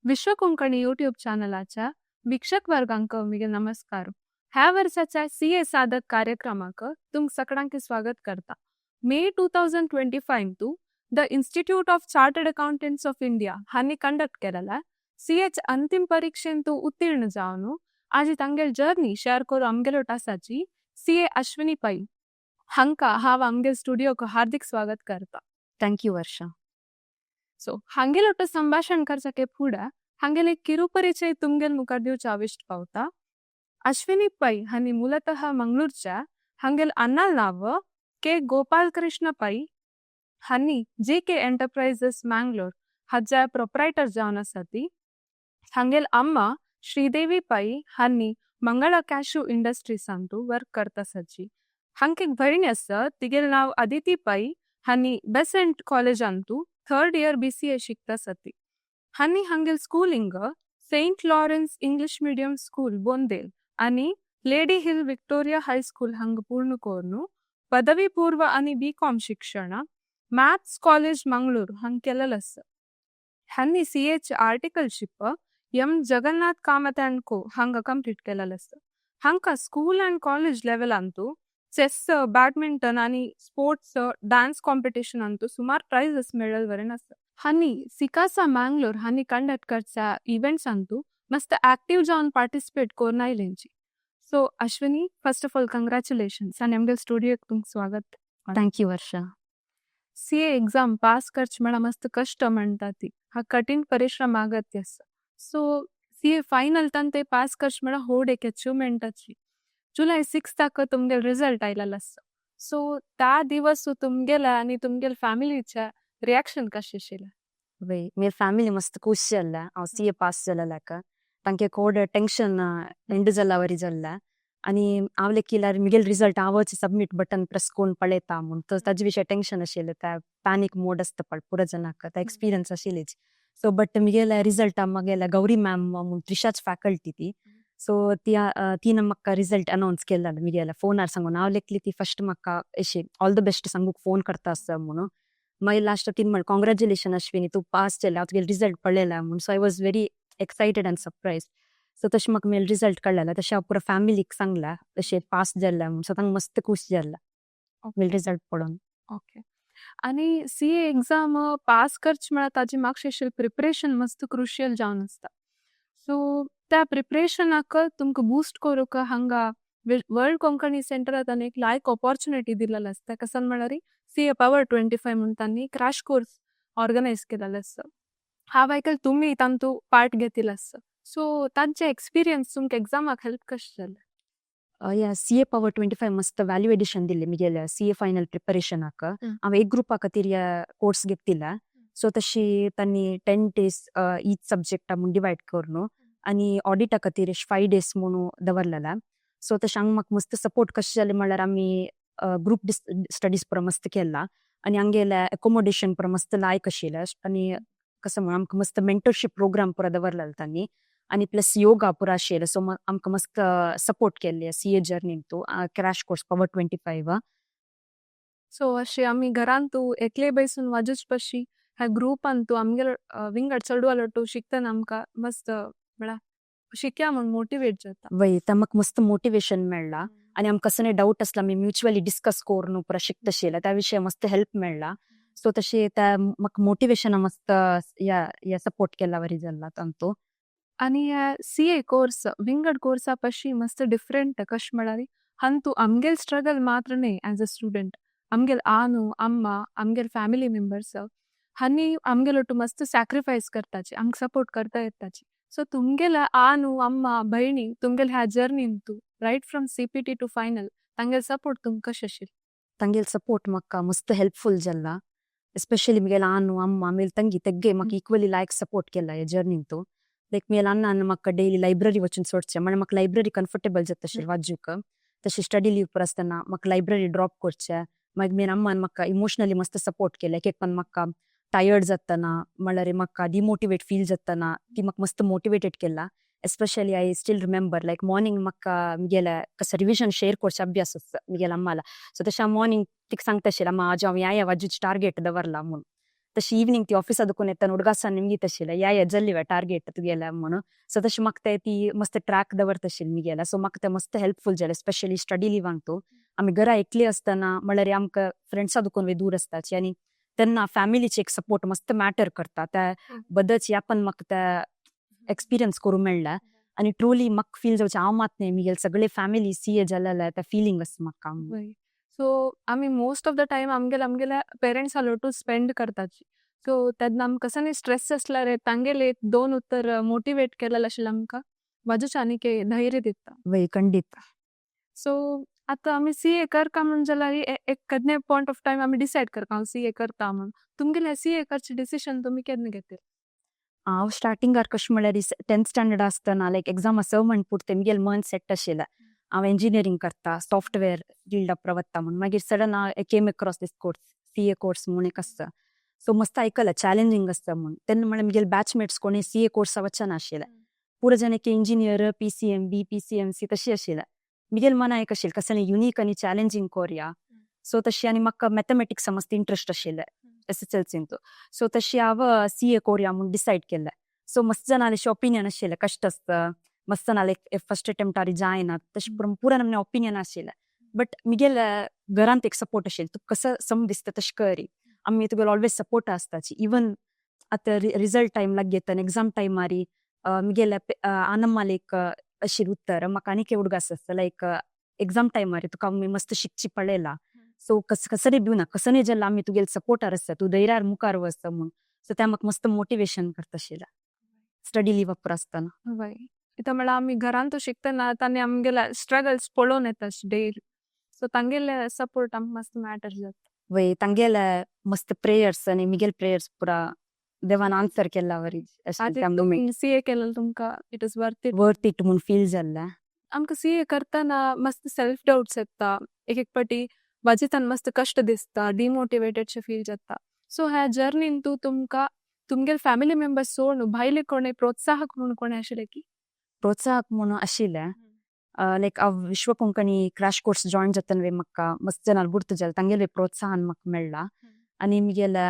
विश्व Konkani YouTube चॅनलाच्या वीक्षक वर्गांक म्हगे नमस्कार. ह्या वर्साच्या सी ए साधक कार्यक्रमाक तुमक सगळ्यांक स्वागत करता. मे 2025 तू the Institute of Chartered Accountants of India हांणी कंडक्ट केलेला सी एच अंतिम परीक्षेंतू उत्तीर्ण जावन आजी तांगेल जर्नी शेअर करू आमगेलो आसाची सी ए अश्विनी पै हांका हांव आमगेल स्टुडियोक हार्दिक स्वागत करता. Thank you Varsha. So हांगेल संभाषण करचाके फुडें हांगेले एक ಕಿರುಪರಿಚಯ तुमगेल मुखार दिवचा हांव पावता. अश्विनी पै हांणी ಮೂಲತಃ मंगळूरच्या. हांगेल अण्णाल नाव के गोपालकृष्ण पै. हांणी जी के एंटरप्राइजेस मँगलोर हाज्या प्रोप्रायटर जावन आसा ती. हांगेल अम्मा श्रीदेवी पै हांणी मंगळा कॅशू इंडस्ट्रीजांतू वर्क करता आसाची. हांक एक भयणी आसा, तिगेल नाव अदिती पै. हांणी बेसेंट कॉलेजांतू थर्ड इयर बीसीए शिकता आसा ती. हांणी हांगेल schooling Saint Lawrence English medium school, Bondel आनी लेडी हिल विक्टोरिया हायस्कूल हांगा पूर्ण करून पदवी पूर्व आनी बी कॉम शिक्षण मॅथ्स कॉलेज, मंगळूर हांगा केलेलं आसा. हांणी C H articleship M Jagannath Kamath and co हांगा कंप्लीट केलेलं आसा. हांका स्कूल अँड कॉलेज लेवलांतू चेस, बॅडमिंटन आनी स्पोर्ट्स, डान्स कॉम्पिटिशन अंतू सुमार प्राइजेस मेळल वरेन आसा. हांणी सिकासा मँगलोर हांणी कंडक्ट करच्या इव्हेंट्स अंतू मस्त ऍक्टिव्ह जावन पार्टिसिपेट करून आयलेंची. So Ashwini, first of all congratulations आनी आमगेल स्टुडियोक तुमकां स्वागत. Thank you Varsha. C A exam pass करच म्हळ्यार मस्त कष्ट म्हणटा ती. हा कठीण परिश्रम अगत्य आसा. सो सी ए फायनल तान ते पास करच म्हळ्यार होड एक अचिव्हमेंटाची. जुलय 6थाक तुमगेल रिझल्ट आयलेलो आसा. सो त्या दिवस तुमगेला आनी तुमगेल फॅमिलीच्या रिॲक्शन कशें आशिल्लें? वय, मेरे फॅमिली मस्त खुश जाल्ले हांव सी ए पास जालेल्याक. तांके कोड टेन्शन एंड जाल्ला वरी जाल्लें आनी हांव लेखिल्यार मिगेल रिजल्ट हांवच सबमीट बटन प्रेस करून पळयता म्हूण. तो ताजे विशय टेन्शन आशिल्लें. त्या पॅनीक मोड आसता पळय पुरो जनाक, ते एक्सपिरियन्स आशिल्लीच. सो बट मिगेले रिजल्ट म्हगेले गौरी मॅम म्हूण त्रिशाच फॅकल्टी ती, सो ती तिणें म्हाका रिजल्ट अनावन्स केल्लो मिगेले फोनार सांगून. हांव लेखली ती फर्स्ट म्हाका अशी ऑल the best सांगूक फोन करता आसा म्हणून. मागीर लास्ट तिणें म्हणलें, "कॉंग्रॅच्युलेशन अश्विनी, तूं पास जालें, हांव तुगेलें रिजल्ट पळयला" म्हूण. So I was very excited and surprise. So तशें म्हाका मेल रिजल्ट कळ्ळें, तशें हांव पुरो फॅमिलीक सांगलां तशें पास जाल्लें म्हूण. सो तांकां मस्त खूश जाल्लें मेल रिजल्ट पळोवन. ओके, आनी सी ए एग्जाम पास करच म्हळ्यार ताजी मातशें प्रिपरेशन मस्त क्रुशियल जावन आसता. सो त्या प्रिपरेशनाक तुमकां बूस्ट करूंक हांगा वर्ल्ड कोंकणी सेंटरांत एक लायक ऑपॉर्च्युनिटी दिलेलो आसता. कसन म्हळ्यार सी ए पॉवर 25 म्हूण तांणी क्रॅश कोर्स ऑर्गनायज केलेलो आसा. हांव आयकल तुमी तांतू पार्ट घेतिल्लो आसा. सो तांचे एक्सपिरियन्स तुमकां एग्जामाक हेल्प कशें जालें? या, सी ए पॉवर 25 मस्त व्हॅल्यू एडिशन दिल्ले मिगेल्या सी ए फायनल प्रिपरेशनाक. हांव एक ग्रुपा खातीर ह्या कोर्स घेतिल्ला. सो तशी तांणी 10 डेज ईच सब्जेक्टा म्हूण डिवायड करून आनी ऑडिटा खातीर 5 डेज म्हणून दवरलेला. सो तशें हांगा म्हाका मस्त सपोर्ट कशें जालें म्हणल्यार आमी ग्रुप स्टडीज पुरो मस्त केला आनी हांगेले एकोमोडेशन पुरो मस्त लायक आशिल्लें. आनी कसं म्हण आमकां मस्त मेंटरशीप प्रोग्राम पुरो दवरलेलो तांणी आनी प्लस योगा पुरो आशिल्लें. सो आमकां मस्त सपोर्ट केल्ले सी ए जर्नीन क्रॅश कोर्स पॉवर 25. सो अशें आमी घरांतू एकले बैसून वाजूच पशी ह्या ग्रुपांतू आमगेलो विंगड चेडवां शिकतना आमकां मस्त म्हळ्यार शिकया म्हूण मोटिवेट जाता. वय, ते म्हाका मस्त मोटिवेशन मेळ्ळा आनी आमकां कसले डावट आसला आमी म्युच्युअली डिस्कस करून पुरो शिकता, त्या विशय मस्त हेल्प मेळ्ळा. सो तशें त्या म्हाका मोटिवेशन मस्त या या सपोर्ट केला वरी जाला तांतू. आनी सी ए कोर्स विंगड कोर्सा पशी मस्त डिफरंट कशें म्हळ्यार हांतू आमगेल स्ट्रगल मात्र न्हय, एज अ स्टुडंट आमगेल आनु अम्मा, आमगेल फॅमिली मेंबर्स हांणी आमगेल ಒಟ್ಟು मस्त स्ಯಾಕ್ರಿಫೈಸ್ करताची, आमकां सपोर्ट करता येताची. सो तुमगेल आनु, अम्मा, भयणी तुमगेल ह्या जर्नीन तूं right from CPT to final तांगेल support तुमकां कशें आशिल्लें? तांगेल सपोर्ट म्हाका मस्त हेल्पफुल जाला. एस्पेशली मिगेल आनु, अम्मा, आमेल ತಂಗಿ ತೆಗ್ಗೆ म्हाका इक्वली लायक सपोर्ट केला ह्या जर्नीन. लायक मिगेल अण्णान म्हाका डेली लायब्ररी वचून सोडचें म्हळ्यार म्हाका लायब्ररी कंफर्टेबल जाता अशें वाजूक. तशें स्टडी लीव पुरो आसतना म्हाका लायब्ररी ड्रॉप करचें. मागीर मेन अम्मान म्हाका इमोशनली मस्त सपोर्ट केलें. एक एक पण म्हाका टायर्ड जातना, म्हणल्यार म्हाका डिमोटिवेट फील जातना ती म्हाका मस्त मोटिवेटेड केला. Especially I still remember, like morning म्हाका मिगेले कसं रिविजन शेअर करचे अभ्यास मिगेल अम्माला. सो तशें हांव मॉर्निंग तिका सांगता आशिल्लें, अम्मा, आज हांव ह्या ह्या वाजूचे टार्गेट दवरला म्हूण. तशी इवनिंग ती ऑफिसा दुकून येता उडगासान निमगीत आशिल्लें, या या जल्ली वे टार्गेट तुगेलें म्हणून. सो तशें म्हाका ते ती मस्त ट्रॅक दवरता आशिल्ली मिगेल्या. सो म्हाका ते मस्त हेल्पफूल जालें, स्पेशली स्टडी लिवांक. तूं आमी घरा एकली आसतना म्हणल्यार आमकां फ्रेंड्सा दुकून वे दूर आसताची आनी तेन्ना फॅमिलीचे एक सपोर्ट मस्त मॅटर करता. त्या बद्दलची आपण म्हाका त्या एक्सपिरियन्स करूं मेळ्ळा आनी ट्रुली म्हाका फील जावचें हांव मात न्ही, मिगेले सगळे फॅमिली सीए जालेले, त्या फिलिंग आसा म्हाका. वय, सो आमी मोस्ट ऑफ the time आमगेले आमगेल्या पेरेंट्सा लोटू स्पेंड करताची. सो तेन्ना आमकां कसो स्ट्रेस आसल्यार तांगेले एक दोन उत्तर मोटिवेट केलेलें आशिल्लें आमकां बाजूच्या आनीक धैर्य दिता. वय, खंडीत. सो आतां आमी सीए करता म्हण जाल्यार एक केन्ना पॉयंट ऑफ टायम आमी डिसायड करता हांव सीए करता म्हण. तुमगेले सीए करचे डिसिशन तुमी केन्ना घेतले? हांव स्टार्टिंगार कशें म्हणल्यार 10th standard आसतना, लायक एग्जाम आसा म्हण पुरतें म्हगेलें मन सेट आशिल्लें, हांव इंजिनियरींग करता, सॉफ्टवेअर फिल्ड वता म्हूण. मागीर sudden I came across this course, CA course म्हूण एक आसता. सो मस्त आयकलां चॅलेंजींग आसता म्हूण. तेन्ना म्हणल्यार म्हगेले बॅचमेट्स कोणी सीए कोर्सा वचनाशिल्ले. पुरो जाण एक इंजिनियर, पीसीएमबी, पीसीएमसी तशी आशिल्ले. म्हगेले मना एक आशिल्लें कसलें युनीक आनी चॅलेंजींग कोरया. सो तशी आनी म्हाका मॅथमॅटिक्सा मस्त इंट्रस्ट आशिल्लें एसएसएलसींतू. सो तशी हांव सीए कोरया म्हूण डिसायड केल्लें. सो मस्त जाणांले अशें ओपिनियन आशिल्लें, कश्ट आसता, मस्त जाणांले फर्स्ट अटेम्प्टार जायना तशें, पुरा नमने ओपिनियन आशिल्लें. बट म्हगेले घरांत एक सपोर्ट आशिल्लो, तुका कसो सम दिसता तशें करी, आमी तुगेलो ऑलवेज सपोर्ट आसताची. इवन आतां रिजल्ट टायम लागीं येता, एग्जाम टायमारी म्हगेले आनम्माले एक अशी उत्तर म्हाका आनीक उडगास आसता, लायक एग्जाम टायमार तुका आमी मस्त शिकची पळयला, सो कस कसरी भिवना, कसनी जाल्यार आमी तुगेले सपोर्टर आसता, तूं धैर्यार मुखार वच म्हूण. सो ते म्हाका मस्त मोटिवेशन करता आशिल्लें स्टडी लीव आसतना. वय, इतां म्हळ्यार आमी घरांतू शिकतना तांणी आमगेले स्ट्रगल्स पळोवन येता डेली. सो तांगेले सपोर्ट आमकां मस्त मॅटर जाता. वय, तांगेले मस्त प्रेयर्स आनी मिगेल प्रेयर्स पुरा देवान आन्सर केला वरी. सीए केलें तुमकां it is worth it. Worth it म्हूण फील जाल्लें. आमकां सीए करतना मस्त सेल्फ डाउट्स येता, एक एक पाटी वाजितान मस्त कश्ट दिसता, डिमोटिवेटेड शे फील जाता. सो ह्या जर्नीन तूं तुमकां तुमगेले फॅमिली मेंबर्स सोडून भायले कोणे प्रोत्साहक म्हणून कोणे आशिल्ले की? प्रोत्साहक म्हणून आशिल्लें. लायक हांव विश्व कोंकणी क्रॅश कोर्स जॉयन जातना म्हाका मस्त जाणां गुर्त जालें, तांगेलें प्रोत्साहन म्हाका मेळ्ळां आनी म्हगेले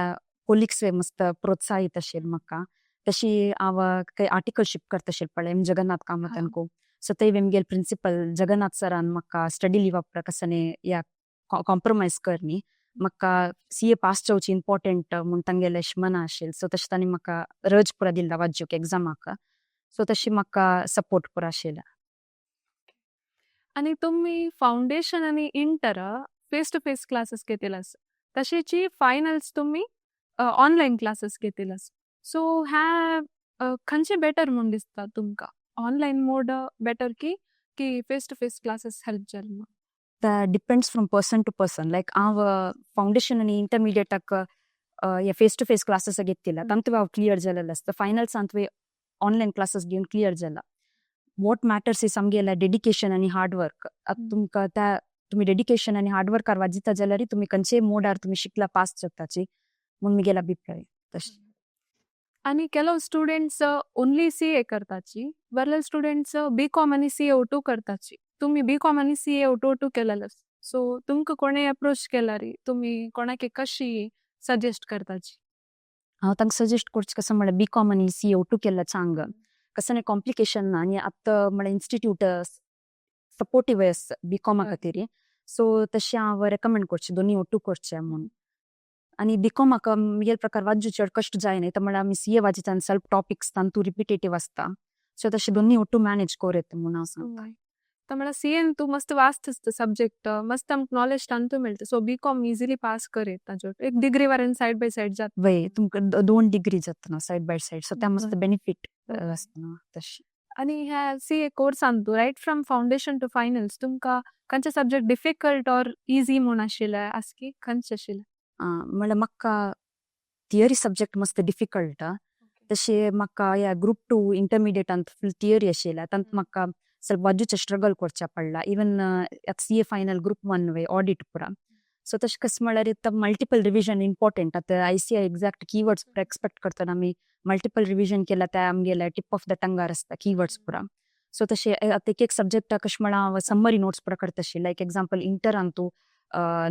कोलिग्स मस्त प्रोत्साहित आशिल्ले म्हाका. तशी हांव काही आर्टिकलशीप करता आशिल्लें पळय एम जगन्नाथ कामत, सो थंय म्हगेले प्रिंसिपल जगन्नाथ सरान म्हाका स्टडी लीव कसने या कॉम्प्रोमायज कर न्ही, म्हाका सीए पास जावची इम्पॉर्टंट म्हूण तांगेलें अशें मना आशिल्लें. सो तशें तांणी म्हाका रज पुरा दिल्ला वाज्जूक एग्जामाक. सो तशी म्हाका सपोर्ट पुरो आशिल्लो. आनी तुमी फाउंडेशन आनी inter face to face classes घेतले आसा, तशेंची फायनल्स तुमी ऑनलायन क्लासेस घेतले आसा. सो ह्या खंयचे बेटर म्हूण दिसता तुमकां, ऑनलायन मोड बेटर की की face to face classes help जाले म्हूण? Depends from person to person. Like हांव फाउंडेशन आनी इंटरमिडिएटाक हे फेस टू फेस क्लासेस घेतिल्ले, तांतू हांव क्लियर जालेलें आसता. फायनल्सांत ऑनलायन क्लासेस घेवन क्लियर जाला. What matters is आमगेलें डेडिकेशन आनी हार्ड वर्क. आतां तुमकां त्या तुमी डेडिकेशन आनी हार्ड वर्कार वाजिता जाल्यार तुमी खंयचेय मोडार तुमी शिकला पास जाताची म्हूण म्हगेलो अभिप्राय तशें. आनी ಕೆಲವು स्टुडंट्स ओन्ली सीए करताची, बरले स्टुडंट्स बी कॉम आनी सीए ओटू करताची. तुमी बी कॉम आनी सीए ओटू ओटू केलेले, सो तुमकां कोणें अप्रोच केल्यार तुमी कोणाक कशी सजेस्ट करताची? हांव तांकां सजेस्ट करचें कसो म्हळ्यार बी कॉम आनी सी ए ओटू केल्लें चांग, कसलें कॉम्प्लिकेशन ना आनी आतां म्हळ्यार इन्स्टिट्यूट सपोर्टीव आसा बी कॉमा खातीर. सो तशें हांव रेकमेंड करचें, दोनी ओटू करचें म्हूण. आनी बी कॉमाक म्हगेले प्रकार वाजू चड कश्ट जायना, म्हळ्यार आमी सी ए वाजिता आनी सेल्फ टॉपिक्स तांतू रिपिटेटीव आसता. सो तशें दोनी ओटू मॅनेज करूं येता म्हूण हांव सांगता. तर म्हळ्यार सीएन तूं मस्त वास्ट आसता सब्जेक्ट, मस्त आमकां नॉलेज तांतू मेळटा. सो बी कॉम इजिली पास कर येता, एक degree Varane side by side जाता. वय, तुमकां दोन डिग्री जाता न्हू सायड बाय सायड, सो ते मस्त बेनिफीट आसता न्हू तशें. आनी ह्या सी ए कोर्सान तूं right from foundation to finals तुमकां खंयचे सब्जेक्ट डिफिकल्ट ऑर इजी म्हूण आशिल्ले आसकी खंयचे आशिल्ले? म्हळ्यार म्हाका थियरी सब्जेक्ट मस्त डिफिकल्ट. तशें म्हाका ह्या ग्रुप टू इंटरमिडिएटांत फुल थियरी आशिल्लें, तातूंत म्हाका ಸ್ವಲ್ಪ बाजूचें स्ट्रगल करचें पडला. Even CA final group one way audit पुरा. सो तशें कशें म्हळ्यार मल्टिपल रिविजन इम्पॉर्टंट. आतां आयसीएआय एक्झॅक्ट कीवर्ड्स पुरा एक्सपेक्ट करतना आमी मल्टिपल रिविजन केल्यार ते आमगेले टिप ऑफ the टंगार आसता कीवर्ड्स पुरा. सो तशें आतां एक एक सब्जेक्टाक कशें म्हळ्यार हांव समरी नोट्स पुरा करता आशिल्लें. लायक एग्जाम्पल, इंटरान तूं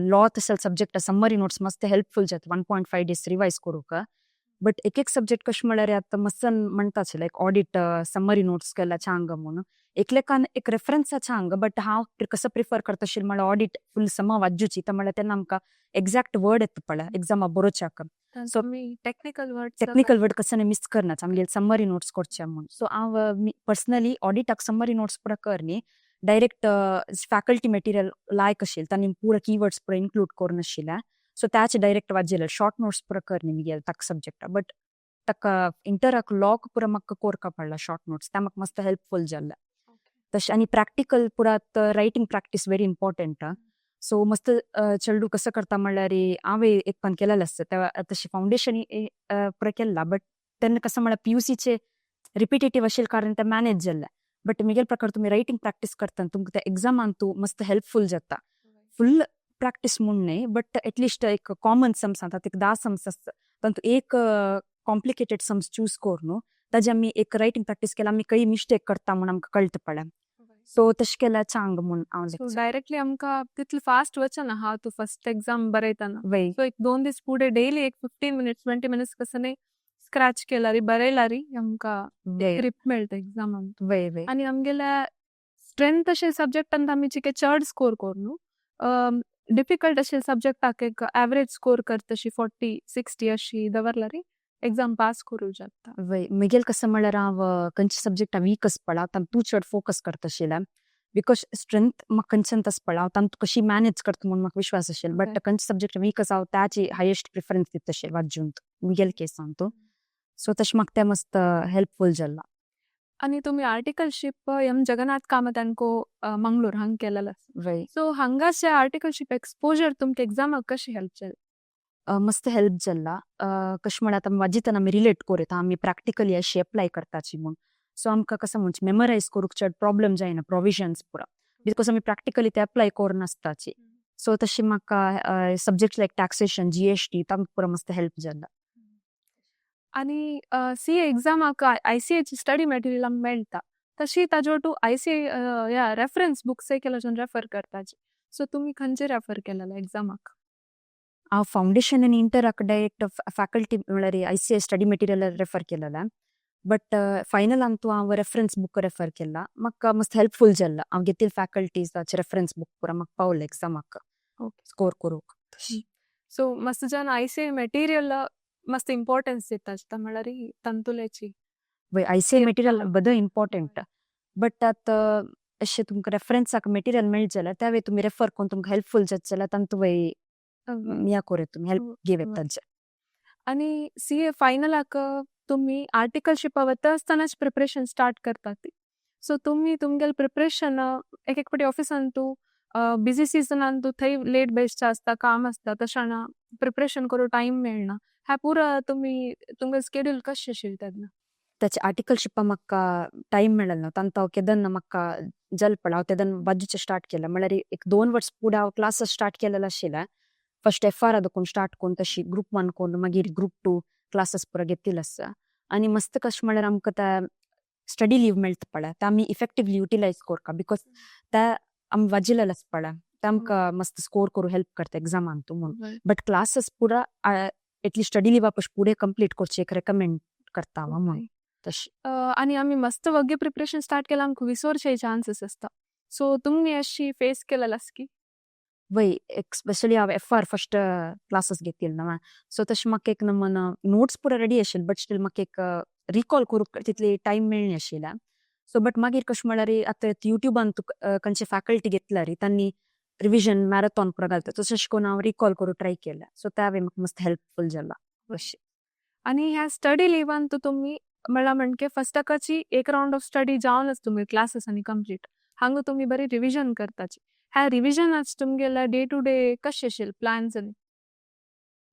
लॉ तसले subject summary notes मस्त हेल्पफूल जाता 1.5 days revise करूंक. बट एक एक सब्जेक्ट कशें म्हळ्यार आतां मस्त म्हणटाचे लायक ऑडिट समरी नोट्स केल्या चांग म्हणून एकलेकान एक रेफरन्स चांग, बट हांव कसं प्रिफर करता आशिल्लें म्हळ्यार ऑडिट फूल समा वाज्जुची तर म्हळ्यार तेन्ना आमकां एक्झॅक्ट वर्ड येता पळय एग्जामा बरोवच्याक. सो तुमी टेक्निकल वर्ड्स टेक्निकल वर्ड कसं मिस करनाच आमगेले समरी नोट्स करचे म्हूण. सो हांव पर्सनली ऑडिटाक समरी नोट्स पुरा कर न्ही, डायरेक्ट फॅकल्टी मटेरियल लायक आशिल्लें, तांणी पुरा कीवर्ड्स पुरा इन्क्लूड करून आशिल्लें. सो त्याचे डायरेक्ट वाजिल्ले, शॉर्ट नोट्स पुरा कर न्ही मिगेले ताका सब्जेक्टा. बट ताका इंटराक लॉक पुरा म्हाका कोरका पडला शॉर्ट नोट्स, ते म्हाका मस्त हेल्पफूल जाल्ले. तशें आनी प्रॅक्टिकल पुरा writing practice very important. So मस्त चेडूं कसं करता म्हणल्यार हांवें एक पण केलेलें आसता तेवा तशें फावंडेशन पुरा केल्ला, बट तेन्ना कसं म्हळ्यार पीयूसीचे रिपिटेटीव आशिल्ले कारण ते मॅनेज जाल्लें. बट मिगेल प्रकार तुमी रायटींग प्रॅक्टीस करता, तुमकां त्या एग्जामान तूं मस्त हेल्पफूल जाता. फुल प्रॅक्टीस म्हूण न्हय, बट एटलिस्ट एक कॉमन सम्स आतां एक 10 सम्स आसता, तातूंत एक कॉम्प्लिकेटेड सम्स चूज करून ताजे आमी एक रायटींग प्रॅक्टीस केल्यार आमी खंय मिस्टेक करता म्हूण आमकां कळटा पळय. सो तशें केल्यार चांग म्हूण हांव सो डायरेक्टली आमकां तितले फास्ट वचना हा तूं फर्स्ट एक्झाम बरयतना. वय. सो एक 2 दीस फुडें डेली एक 15 मिनिट्स, 20 मिनिट्स कसं न्ही स्क्रॅच केल्यार, बरयल्यार आमकां ग्रीप मेळटा एक्झामान. वय वय आनी आमगेल्या स्ट्रेंथ अशे सब्जेक्टान आमी चिके चड स्कोर करू, डिफिकल्ट अशे सब्जेक्टाक एक एवरेज स्कोर करता तशी 40, 60 अशी दवरल्यार एक्झाम पास करूं जाता. वय, मिगेल कसं म्हळ्यार हांव खंयच्या सब्जेक्टा वीक आसपळा हांव तांतू चड फोकस करता आशिल्लें, because strength म्हाका खंयच्यान आसपळा हांव तांतू कशी मॅनेज करता म्हूण म्हाका विश्वास आशिल्लो. बट खंयचे सब्जेक्ट वीक आसा हांव त्याची हायेस्ट प्रिफरन्स दिता आशिल्लें वाजूंत मिगेल केसान तो. सो तशें म्हाका तें मस्त हेल्पफूल जालां. आनी तुमी आर्टिकलशीप एम जगन्नाथ कामत अँड को, मंगळूर हांग केलेलं. वय. सो हांगाचे आर्टिकलशीप एक्सपोजर तुमकां एक्झामाक कशी हेल्प जाली? मस्त हेल्प जाल्ला. कशें म्हळ्यार आतां वाजिताना आमी रिलेट करूं येता, आमी प्रॅक्टिकली अशी एप्लाय करताची म्हूण. सो आमकां कसं म्हणजे मेमरायज करूंक चड प्रॉब्लम जायना प्रोविजन्स पुरा, because आमी प्रॅक्टिकली ते अप्लाय करून आसताची. सो तशें म्हाका सब्जेक्ट लायक टॅक्सेशन, जीएसटी तांकां पुरा मस्त हेल्प जाला. आनी सी एक्झामाक आयसीएआयची स्टडी मटेरियल आमकां मेळटा, तशी ताजे वटू आयसीएआय ह्या रेफरन्स बुक्सय केल्याच्यान रेफर करताची. सो तुमी खंयचे रेफर केलेले एक्झामाक? हांव फावंडेशन आनी इंटराक डायरेक्ट फॅकल्टी म्हळ्यार आयसीएआय स्टडी मटेरियल रेफर केलेलें, बट फायनलान तूं हांव रेफरन्स बुक रेफर केला. म्हाका मस्त हेल्पफूल जाल्ला. हांव घेतिल्ले फॅकल्टीजाचे रेफरन्स बुक पुरा म्हाका पावले एग्जामाक स्कोर करूंक. सो मस्त जन आयसीएआय मटेरियल मस्त इम्पॉर्टन्स दिता म्हळ्यार तांतुलेची. वय, आयसीएआय मटेरियल बरें इम्पॉर्टंट, बट आतां अशें तुमकां रेफरन्साक मटेरियल मेळट जाल्यार त्या वेळी तुमी रेफर करून तुमकां हेल्पफूल जाता जाल्यार तांतू वय या करूं तुमी हेल्प घेव येता तांचे. आनी सी ए फायनलाक तुमी आर्टिकलशिपा वता आसतनाच प्रिपरेशन स्टार्ट करतात. सो तुमी तुमगेले प्रिपरेशन एक एक फावटी ऑफिसान तूं बिजी सिजनान तूं थंय लेट बेसचें आसता, काम आसता, तशें प्रिपरेशन करूं टायम मेळना. ह्या पुरा तुमी तुमगेलें स्केड्यूल कशें आशिल्लें तेन्ना? ताचे आर्टिकलशिपा म्हाका टायम मेळना तांकां हांव केदन म्हाका जल पडला हांव तेदन बाजूचें स्टार्ट केलें. म्हळ्यार एक 2 वर्स फुडें हांव क्लासीस स्टार्ट केलेलें आशिल्लें. फर्स्ट एफआर कोण स्टार्ट करून तशी ग्रुप वन कोन्न मागीर ग्रुप टू क्लासीस पुरा घेतिल्ले आसा. आनी मस्त कशें म्हळ्यार आमकां ते स्टडी लीव मेळटा पळय, ते आमी इफेक्टिवली युटिलायज करता, because ते आमी वाजिलेले आसता पळय, ते आमकां मस्त स्कोर करूं हेल्प करता एग्जामान तूं म्हणून. बट क्लासीस पुरा एटलिस्ट स्टडी लिवा पश फुडें कंप्लीट करचे एक रेकमेंड करता हांव म्हणून तशें. आनी आमी मस्त वग्गे प्रिपरेशन स्टार्ट केल्यार आमकां विसरचे चान्सीस आसता. सो तुमी अशी फेस केलेलं आसा की? वय, स्पेशली हांव एफआर फर्स्ट क्लासीस घेतिल्ले न्हू, सो तशें म्हाका एक नमन नोट्स पुरा रेडी आशिल्ले, बट स्टील म्हाका एक रिकॉल करूंक तितली टायम मेळ्ळी आशिल्लें. सो बट मागीर कशें म्हळ्यार आतां युट्यूबान तुका खंयचे फॅकल्टी घेतल्यार तांणी रिविजन मॅरेथॉन पुरा घालता, तशें करून हांव रिकॉल करूंक ट्राय केलें. सो त्या हांवें म्हाका मस्त हेल्पफूल जाला अशें. आनी ह्या स्टडी लिवान तूं तुमी म्हणल्यार म्हणके फर्स्टाकाची एक रावंड ऑफ स्टडी जावनच तुमी क्लासीस आनी कंप्लीट हांगा तुमी बरी रिविजन करताची. ह्या रिविजनाच तुमगेले डे टू डे कशें आशिल्ले प्लॅन्स आनी?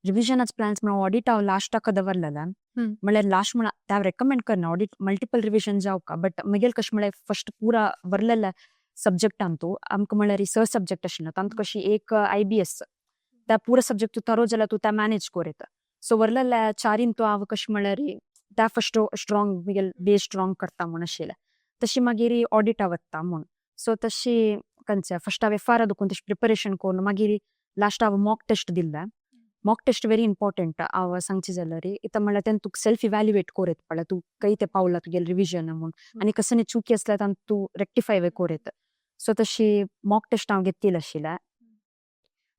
रिविजनाचे प्लॅन्स म्हणून ऑडिट हांव लास्टाक दवरलेलें. म्हळ्यार लास्ट म्हळ्यार ते हांव रेकमेंड करना ऑडिट मल्टिपल रिविजन जावका, बट म्हगेलें कशें म्हळ्यार फर्स्ट पुरा वरलेले सब्जेक्टान तूं आमकां म्हळ्यार स सब्जेक्ट आशिल्ले, तांतू कशी एक आयबीएस त्या पुरा सब्जेक्ट तूं थरो जाल्यार तूं त्या मॅनेज करूं येता. सो वरलेल्या चारीन तूं हांव कशें म्हळ्यार त्या फर्स्ट स्ट्रॉंग म्हगेलें बेस स्ट्रॉंग करता म्हूण आशिल्लें. तशी मागीर ऑडिटा वता म्हूण. सो तशी खंयचे फर्स्ट हांव एफआर दुखून तशें प्रिपरेशन करून मागीर लास्ट हांव मॉक टेस्ट दिल्ले. मॉक टेस्ट व्हेरी इम्पॉर्टंट हांव सांगची जाल्यार. इतां म्हणल्यार तेन्ना तुका सेल्फ इव्हॅल्युएट कोर येता पळय, तूं खंय ते पावला तुगेलें रिविजन म्हूण आनी कसली चुकी आसल्यार तांकां तूं रेक्टिफाय कोर येता. सो तशी मॉक टेस्ट हांव घेतलेली आशिल्लें.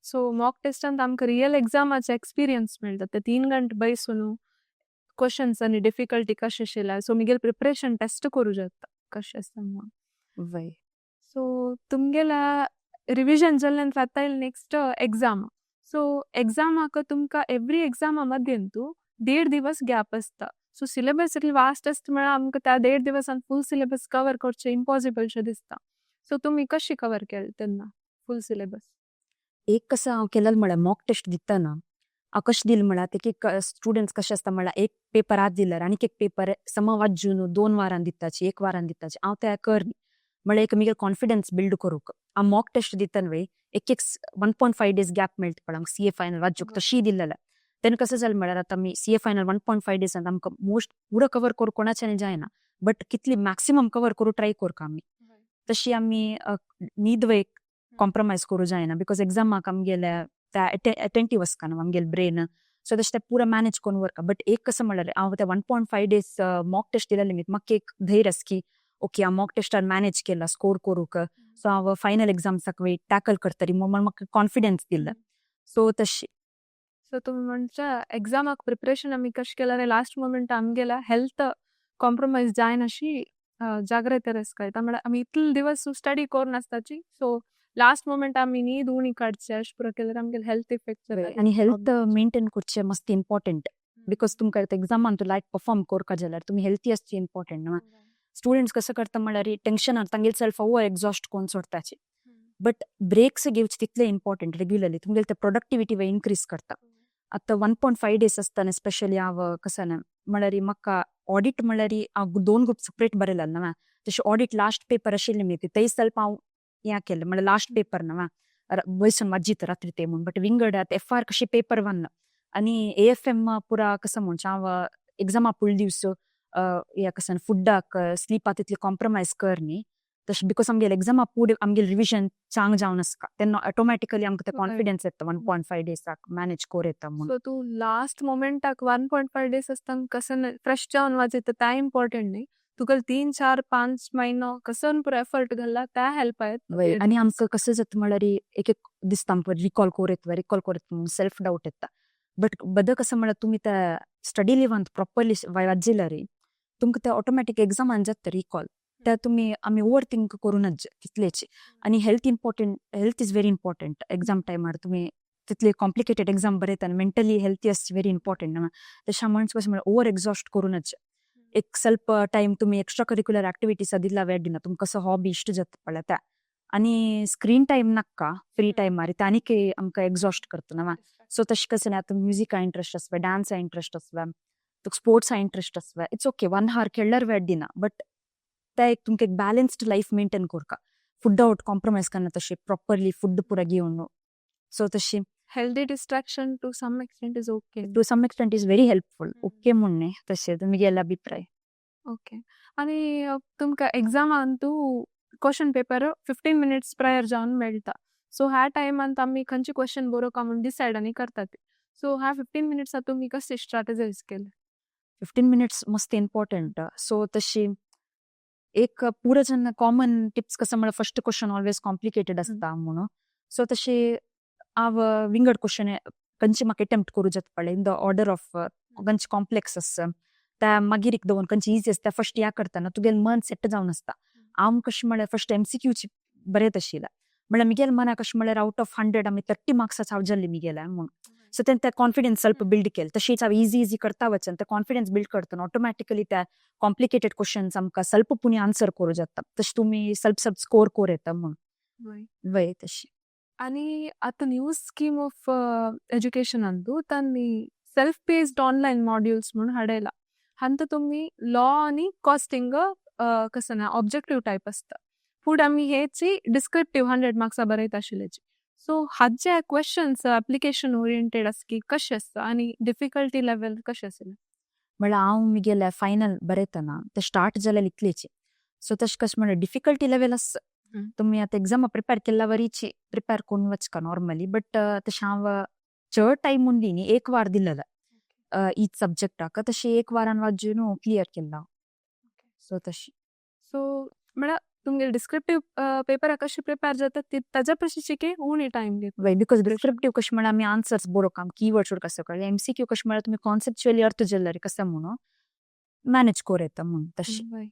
सो मॉक टेस्टांत आमकां रियल एग्जामाचे एक्सपिरियन्स मेळटा. ते 3 गंटे बैसून क्वेश्चन्स आनी डिफिकल्टी कशें आशिल्लें, सो मिगेल प्रिपरेशन टेस्ट करूं जाता कशें आसता म्हूण. सो तुमगेल्या रिविजन जाल्ल्यान आतां नेक्स्ट एग्जाम. सो एग्जामाक तुमकां एवरी एग्जामा मध्यंतू देड दिवस गॅप आसता. सो सिलेबस इतले वास्ट आसता म्हळ्यार आमकां त्या देड दिवसान फूल सिलेबस कवर करचें इम्पॉसिबल शें दिसता. सो तुमी कशी कवर केलें तेन्ना फूल सिलेबस? एक कसं हांव केलें म्हळ्यार, मॉक टेस्ट दितना हांव कशें दिलें म्हळ्यार, एक एक स्टुडंट्स कशें आसता म्हळ्यार, एक पेपर आज दिल्यार आनीक एक पेपर सम वाजून 2 वारान दिताची, एक वारान दिताची. हांव ते कर म्हळ्यार एक मिगेल कॉन्फिडन्स बिल्ड करूंक हांव मॉक टेस्ट दितना वय एक एक 1.5 days gap मेळटा पळय आमकां सीए फायनल वाचूंक, तशी दिल्लेलें. तेन्ना कसं जालें म्हळ्यार, आतां आमी CA final 1.5 डेजान आमकां मोस्ट पुरो कवर करूं कोणाच्यानी जायना, बट कितली मॅक्सिमम कवर करूं ट्राय करता आमी. तशी आमी न्हीद एक कॉम्प्रोमायज करूं जायना, because एग्जामाक आमगेले त्या अटेंटीव आसता न्हू आमगेले ब्रेन. सो तशें तें पुरो मॅनेज करून व्हरता. बट एक कसं म्हणल्यार, हांव ते 1.5 days mock test दिलेले निमित्त म्हाका एक धैर्य आसा की ओके, हांव मॉक टेस्टार मॅनेज केला स्कोर करूंक, सो हांव फायनल एग्जाम्साक वय टॅकल करतली म्हूण म्हाका कॉन्फिडन्स दिल्ले. सो तशी. सो तुमी म्हणच्या एग्जामाक प्रिपरेशन आमी कशें केल्यार लास्ट मोमेंट आमगेल्या हेल्थ कॉम्प्रोमायज जायनाशी जाग्रत आसता. म्हळ्यार आमी इतले दिवस स्टडी करून आसताची, सो लास्ट मोमेंट आमी न्हीद उणी काडचे अशें पुरो केल्यार आमगेले हेल्थ इफेक्ट जाता. आनी हेल्थ मेंटेन करचें मस्त इम्पॉर्टंट, because तुमकां एग्जामान तूं लायक परफॉर्म करपा जाल्यार तुमी हेल्थी आसची इम्पॉर्टंट न्हू. स्टुडंट्स कसं करता म्हणल्यार, टेन्शनान तांगेले सेल्फ ओवर एक्झॉस्ट करून सोडताची. बट ब्रेक्स घेवचे तितले इम्पॉर्टंट रेग्युलरली, तुमगेले ते प्रोडक्टिविटी इन्क्रीज करता. आतां 1.5 डेज आसतना स्पेशली हांव कसं ना म्हणल्यार, म्हाका ऑडिट म्हणल्यार हांव दोन ग्रुप सेपरेट बरयलें न्हू. तशें ऑडिट लास्ट पेपर आशिल्लें न्ही, थंय ಸ್ವಲ್ಪ हांव हें केलें म्हणल्यार लास्ट पेपर न्हू, बसून वाजीत रात्री ते म्हूण. बट विंगड आतां एफ आर कशी पेपर वन आनी ए एफ एम पुरा कसं म्हणचें, हांव एग्जामा फुल दीस हें कसं फुडाक स्लिपा तितली कॉम्प्रोमायज कर न्ही तशें, because आमगेले एग्जामा फुडें आमगेले रिविजन चांग जावन आसता, तेन्ना ऑटोमॅटिकली आमकां ते कॉन्फिडन्स येता, 1.5 डेजाक मॅनेज करूं येता म्हूण. सो तूं लास्ट मोमेंटाक 1.5 डेज आसतना कसं फ्रेश जावन वाजयता तें इम्पॉर्टंट न्ही, तुका 3, 4, 5 म्हयनो कसन पुरो एफर्ट घालला त्या हेल्प. वय, आनी आमकां कसं जाता म्हणल्यार, एक एक दिसता आमकां रिकॉल करूं येता, रिकॉल करूं येता म्हणून सेल्फ डावट येता. बट बद कसं म्हणल्यार, तुमी त्या स्टडी लिवांत प्रॉपरली वाजिल्यार तुमकां ते ऑटोमॅटीक एग्जामान जाता रिकॉल. त्या तुमी आमी ओवर थिंक करूं नज तितलेच. आनी health important, health is very important. Exam टायमार तुमी तितले कॉम्प्लिकेटेड एग्जाम बरयतना मेंटली हेल्थी आसची व्हेरी इम्पॉर्टंट न्हू. तशें म्हणच कशें म्हणल्यार, ओवर एक्झॉस्ट करूं नज. एक ಸ್ವಲ್ಪ टायम तुमी एक्स्ट्रा करिक्युलर ऍक्टिविटीज दिला वेळ दिना, तुमकां कसो हॉबी इश्ट जाता पळय त्या. आनी स्क्रीन टायम नाका फ्री टायमार, ते आनीक आमकां एक्झॉस्ट करता न्हू. सो तशें कसं आतां म्युजिका इंट्रस्ट आसता, डान्सा इंट्रस्ट आसता, तुका स्पोर्ट्सा इंट्रस्ट आसता, it's okay, one hour खेळ्ळ्यार वेळ दिना. बट ते एक तुमकां एक बॅलन्स्ड लायफ मेंटेन करका, फुड आवट कॉम्प्रोमायज करना, तशें प्रॉपरली फुड पुरा घेवन. सो तशी. Healthy distraction to some extent is okay. To some extent is very helpful. Okay म्हूण न्ही, तशें म्हगेलो अभिप्राय. ओके, आनी तुमकां एग्जामान तूं question paper 15 minutes prior जावन मेळटा. सो ह्या टायमान आमी खंयचे क्वेश्चन बरोवका म्हूण डिसायड आनी करतात. सो ह्या 15 मिनिट्सा तुमी कशें स्ट्रॅटजायज केलें? 15 मिनिट्स मस्त इम्पॉर्टंट. सो तशी एक पुरो जेन्ना कॉमन टिप्स कसं म्हळ्यार, फर्स्ट क्वेश्चन ऑलवेज कॉम्प्लिकेटेड आसता म्हणून. सो तशें हांव विंगड क्वेश्चन खंयचे म्हाका अटेम्प्ट करूं जाता पळय, इन the order of खंयचे कॉम्प्लेक्स आसा त्या, मागीर एक दवरून खंयचे इजी आसता फर्स्ट ह्या करतना तुगेलें मन सेट जावन आसता. हांव कशें म्हळ्यार, फर्स्ट एमसीक्यूची बरयत आशिल्लें. म्हळ्यार म्हगेल्या मनाक कशें म्हळ्यार, आवट ऑफ 100 आमी 30 मार्क्साच हांव जाल्ली म्हगेलें म्हूण. सो तेन्ना ते कॉन्फिडन्स ಸ್ವಲ್ಪ बिल्ड केलें. तशेंच हांव इजी इजी करता वचन ते कॉन्फिडन्स बिल्ड करतना ऑटोमॅटिकली त्या कॉम्प्लिकेटेड क्वेश्चन्स आमकां ಸ್ವಲ್ಪ पुणी आन्सर करूं जाता. तशें तुमी ಸ್ವಲ್ಪ ಸ್ವಲ್ಪ स्कोर करूं येता म्हूण. वय, तशी. आनी आतां new scheme of education Antu तांणी सेल्फ पेस्ड ऑनलायन मॉड्यूल्स म्हणून हाडयला. हांत तुमी लॉ आनी कॉस्टिंग कसं ना ऑब्जेक्टिव्ह टायप आसता. फुडें आमी हेची डिस्क्रिप्टीव 100 मार्क्सा बरयता आशिल्ल्याची. सो हाचे क्वेश्चन्स एप्लिकेशन ओरिएंटेड आसा की कशें आसता आनी डिफिकल्टी लेवल कशें आसलें? म्हळ्यार हांव म्हगेलें फायनल बरयतना ते स्टार्ट जालें इतलेची. सो तशें कशें म्हळ्यार, डिफिकल्टी लेवल आसा. तुमी आतां एग्जामा प्रिपेर केल्ला वरीची प्रिपेर कोन्न वचका नॉर्मली, बट तशें हांव चड टायम उरली न्ही, एक वार दिलेलें ईच सब्जेक्टाक, तशें एक वारान वाजून क्लियर केल्ला, सो तशी. सो म्हळ्यार तुमगे डिस्क्रिप्टीव पेपराक कशें प्रिपेर जाता ती ताज्या पशी उणी टायम घेता. वय, because descriptive कशें म्हळ्यार आमी आन्सर्स बरोवंक आमकां कीवर्ड्स उरका सगळे. एमसीक्यू कशें म्हळ्यार तुमी कॉन्सेप्च्युअली अर्थ जाल्यार कशें म्हणून मॅनेज करूं येता म्हूण तशें. वय,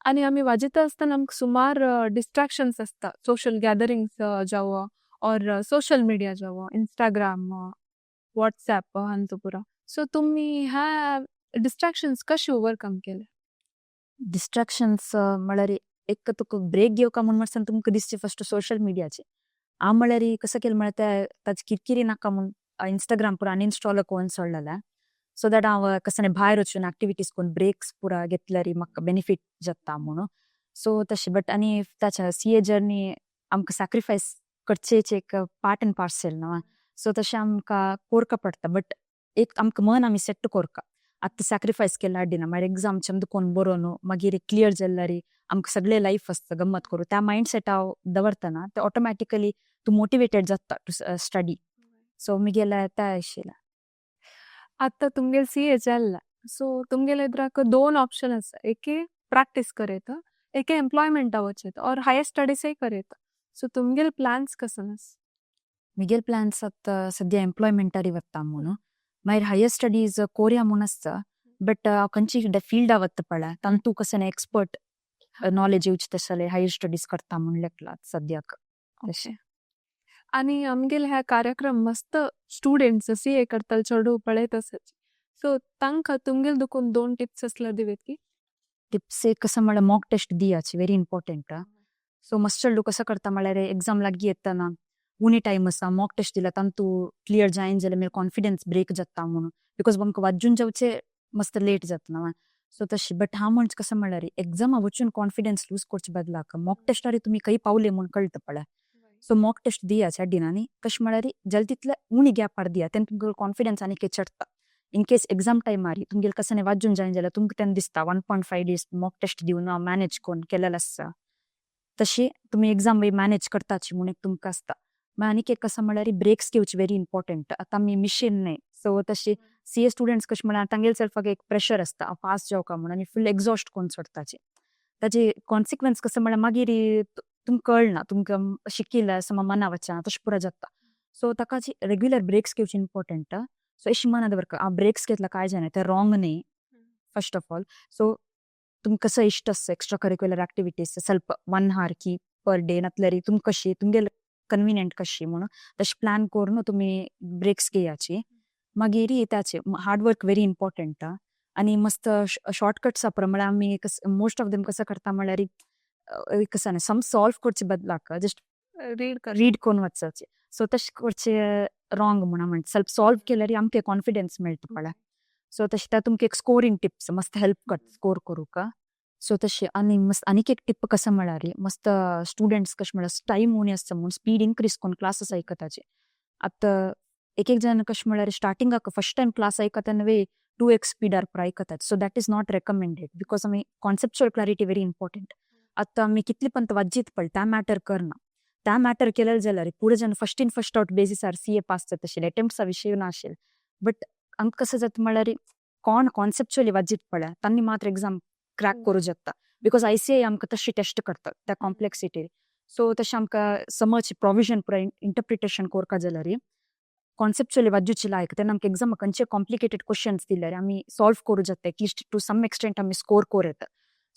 आनी आमी वाजयता आसतना आमकां सुमार डिस्ट्रॅक्शन्स आसता, सोशल गॅदरिंग्स जावं ऑर सोशल मिडिया जावं, इंस्टाग्राम, वॉट्सॅप हांचो पुरा. सो तुमी ह्या डिस्ट्रॅक्शन्स कशें ओवरकम केले? डिस्ट्रॅक्शन्स म्हळ्यार एक तुका ब्रेक घेवका म्हूण म्हणसान तुमकां दिसचे फस्ट सोशल मिडियाचे. हांव म्हळ्यार कसो केलें म्हळ्यार ते ताजी किरकिरी नाका म्हूण इंस्टाग्राम पुरा अनइन्स्टॉल करून सोडलेलें, सो that हांव कसो भायर वचून एक्टिविटीज करून ब्रेक्स पुरा घेतल्यार म्हाका बेनिफीट जाता म्हणून. सो तशें. बट आनी ताच्या सीए जर्नी आमकां सॅक्रिफायस करचेच एक पार्ट एंड पार्सल न्हू, सो तशें आमकां कोरका पडटा. बट एक आमकां मन आमी सेट कोरका, आतां सॅक्रिफायस केल्यार अड्डिना, मागीर एग्जाम चंद कोन्न बरोवन मागीर क्लियर जाल्यार आमकां सगळें लायफ आसता, गम्मत करूं. त्या मायंड सेट हांव दवरतना ते ऑटोमॅटिकली तूं मोटिवेटेड जाता टू स्टडी. सो मुगेलें तें आशिल्लें. आतां तुमगेले सीए जाल्ला, सो तुमगेले एदराक दोन ऑप्शन आसा, एके प्रॅक्टीस करयता, एके एम्प्लॉयमेंटा वचत ऑर हायर स्टडीजय करयता. सो तुमगेले प्लॅन्स कशें आसा? मिगेल प्लॅन्स आतां सद्या एम्प्लॉयमेंटारी वता म्हणून, मागीर हायर स्टडीज कोरया म्हूण आसता. बट हांव खंयची फिल्डा वता पळय, तांतू कसो एक्सपर्ट नॉलेज येवची तशें जाल्यार हायर स्टडीज करता म्हूण लेखला सद्याक तशें. आनी आमगेले ह्या कार्यक्रम मस्त स्टुडंट्स सीए करतले चेडूं पळयत आसात, सो तांकां तुमगेले दुकून दोन टिप्स आसल्यार दिवयत की? टिप्स एक कसं म्हळ्यार मॉक टेस्ट दियाची व्हेरी इम्पॉर्टंट. सो मस्त चेडूं कसो करता म्हळ्यार एग्जाम लागीं येतना उणी टायम आसा, मॉक टेस्ट दिला तांतू क्लियर जायन जाल्यार मागीर कॉन्फिडन्स ब्रेक जाता म्हणून, because आमकां वाजून जावचे मस्त लेट जाता न्हू. सो तशी. बट हांव म्हणचे कसं म्हळ्यार एग्जामा वचून कॉन्फिडन्स लूज करचे बदलाक मॉक टेस्टार तुमी खंय पावले म्हूण कळटा पळय. सो मॉक टेस्ट दियाचे अड्डिना. आनी कशें म्हळ्यार जाल तितले उणी गॅपार दिया, तेन्ना तुमकां कॉन्फिडन्स आनीक चडटा. इन केस एग्जाम टायमार तुमगेले कसं वाजून जायन जाल्यार तुमकां तेन्ना दिसता 1.5 days mock test दिवन हांव मॅनेज करून केलेलें आसा, तशी तुमी एग्जाम मागीर मॅनेज करताची म्हूण एक तुमकां आसता. मागीर आनीक एक कसं म्हळ्यार ब्रेक्स घेवचे व्हेरी इम्पॉर्टंट. आतां आमी मिशीन न्हय. सो तशी सीए स्टुडंट्स कशें म्हळ्यार तांगेले सेल्फाक एक प्रेशर आसता हांव पास जावका म्हणून, आनी फूल एक्झॉस्ट करून सोडटाचे. ताजे कॉन्सिक्वन्स कसं म्हळ्यार मागीर तुमकां कळना, तुमकां शिकिल्लें समज मना वचना, तशें पुरो जाता. सो ताका रेग्युलर ब्रेक्स घेवचे इम्पॉर्टंट. सो अशी मना दवरका, हांव ब्रेक्स घेतला काय जायना, ते रॉंग न्ही फर्स्ट ऑफ ऑल. सो तुमकां कसो इश्ट आसता एक्स्ट्रा करिक्युलर एक्टिविटीज ಸ್ವಲ್ಪ वन हार की पर डे, नातल्यार तुमकां कशी तुमगेले कन्विनियंट कशी म्हणून तशें प्लॅन करून तुमी ब्रेक्स घेयाची. मागीर ताचे हार्ड वर्क व्हेरी इम्पॉर्टंट. आनी मस्त शॉर्टकट्स वापरा. म्हळ्यार आमी मोस्ट ऑफ देम कसो करता म्हळ्यार कसं सम सॉल्व करचे बदलाक जस्ट रीड कर. रीड करून वचचे. सो तशें करचे रॉंग म्हणून म्हणटा. सेल्फ सॉल्व केल्यार आमकां कॉन्फिडन्स मेळटा पळय. सो तशें ते तुमकां एक स्कोरींग टिप्स मस्त हेल्प करता स्कोर करूंक. सो तशें. आनी मस्त आनीक एक टिप कसं म्हळ्यार मस्त स्टुडंट्स कशें म्हळ्यार टायम उणी आसता म्हणून स्पीड इन्क्रीज करून क्लासीस आयकताचे. आतां एक एक जाण कशें म्हळ्यार स्टार्टिंगाक फर्स्ट टायम क्लास आयकता तेन्ना 2x स्पीडार पुरो आयकतात. So that is not recommended, because आमी कॉन्सेप्च्युअल क्लॅरिटी व्हेरी इम्पॉर्टंट. आतां आमी कितले पंत वाजीत पळय त्या मॅटर करना. त्या मॅटर केलें जाल्यार पुरो जाण फर्स्ट इन फर्स्ट आउट बेसिसार सीए पास जाता आशिल्ले, अटेम्प्ट्सा विशय नाशिल्ले. बट आमकां कसं जाता म्हळ्यार कोण कॉन्सेप्च्युअली वाजीत पळय तांणी मात्र एग्जाम क्रॅक करूं शकता, because आयसीएआय आमकां तशी टेस्ट करतात त्या कॉम्प्लेक्सिटी. सो तशें आमकां समज प्रोविजन पुरो इंटरप्रिटेशन करपा जाल्यार कॉन्सेप्च्युअली वाजूची लायक, तेन्ना आमकां एग्जामाक खंयचे कॉम्प्लिकेटेड क्वेश्चन्स दिल्यार आमी सॉल्व करूं जाता, at least to some extent आमी स्कोर करूं येता.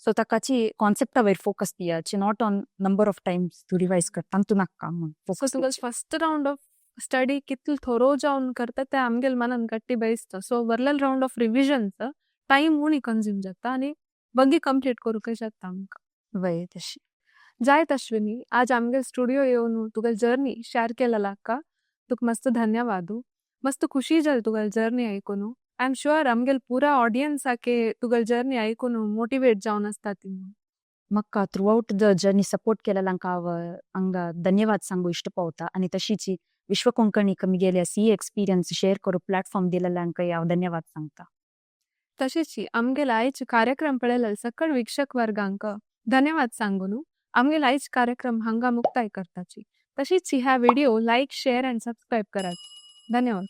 सो ताकाची कॉन्सेप्टा वयर फोकस दियाची, not on number of times तूं रिवायज करता तांतू नाका म्हूण सो फोकस. तुका फर्स्ट राउंड ऑफ स्टडी कितले थोरो जावन करता ते आमगेले मनान गट्टी बैसता. सो वरलेल राउंड ऑफ रिविजन्स टायम उणी कंज्यूम जाता आनी बगी कंप्लीट करूंक जाता आमकां. वय, तशें. जायत अश्विनी, आज आमगेले स्टुडियो येवन तुगेली जर्नी शेअर केलेला तुका मस्त धन्यवाद. मस्त खुशी जाली तुगेली जर्नी आयकून. I am sure आमगेले पुरा ऑडियन्साके तुगेली जर्नी आयकून मोटिवेट जावन आसता ती म्हणून. म्हाका through out the journey support केलेल्यांक हांव हांगा धन्यवाद सांगू इश्ट पावता, आनी तशीच विश्व कोंकणीक मिगेले सी एक्सपिरियन्स शेअर करूं प्लॅटफॉर्म दिलेल्यांकय हांव धन्यवाद सांगता. तशेंच आमगेले आयचे कार्यक्रम पळयलेले सकळ वीक्षक वर्गांक धन्यवाद सांगून. आमगेल आयज कार्यक्रम हांगा मुक्ताय करताची. तशीच ह्या video like, share and subscribe करात. धन्यवाद.